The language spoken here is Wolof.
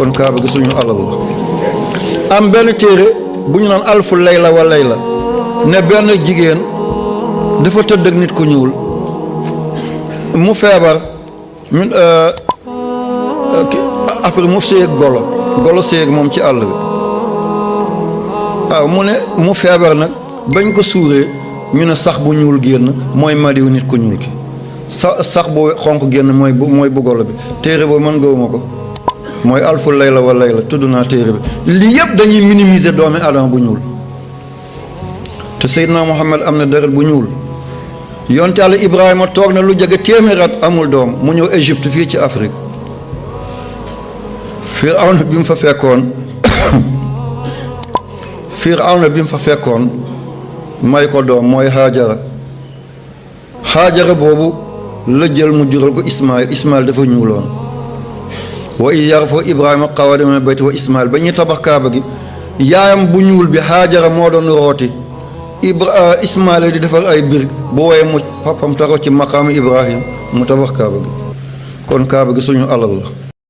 kon kaaba gi suñu alal la. am benn téere bu ñu naan alfu layla wa layla ne benn jigéen dafa tëdd ak nit ku ñuul mu feebar ñun après mu séy ak golo séy ak moom ci àll bi waaw mu ne mu feebar nag bañ ko suuree ñu ne sax bu ñuul génn mooy madiw nit ku ñuul ki sax bu xonq génn mooy bu golo bi téere boobu mën gawuma ko mooy alfu layla wa layla tudd naa téere bi lii yëpp dañuy minimiser doomi adama bu ñuul te Seydina Muhammad am na deret bu ñuul yonte Yàlla Ibrahima toog na lu jege téeméer at amul doom mu ñëw Égypte fii ci Afrique Firawna bi mu fa fekkoon may ko doom mooy Haajara boobu la jël mu jural ko Ismaïl dafa ñuuloon wa iz yarfa'u Ibrahima qawaa'ida mina al-bayti wa Ismaïl ba ñuy tabax kaaba gi yaayam bu ñuul bi Haajara moo doon rooti Ismaïl di defar ay birig bu woyee mu papam taxaw ci maqaamu Ibrahim mu tabax kaaba gi kon kaaba gi suñu alal la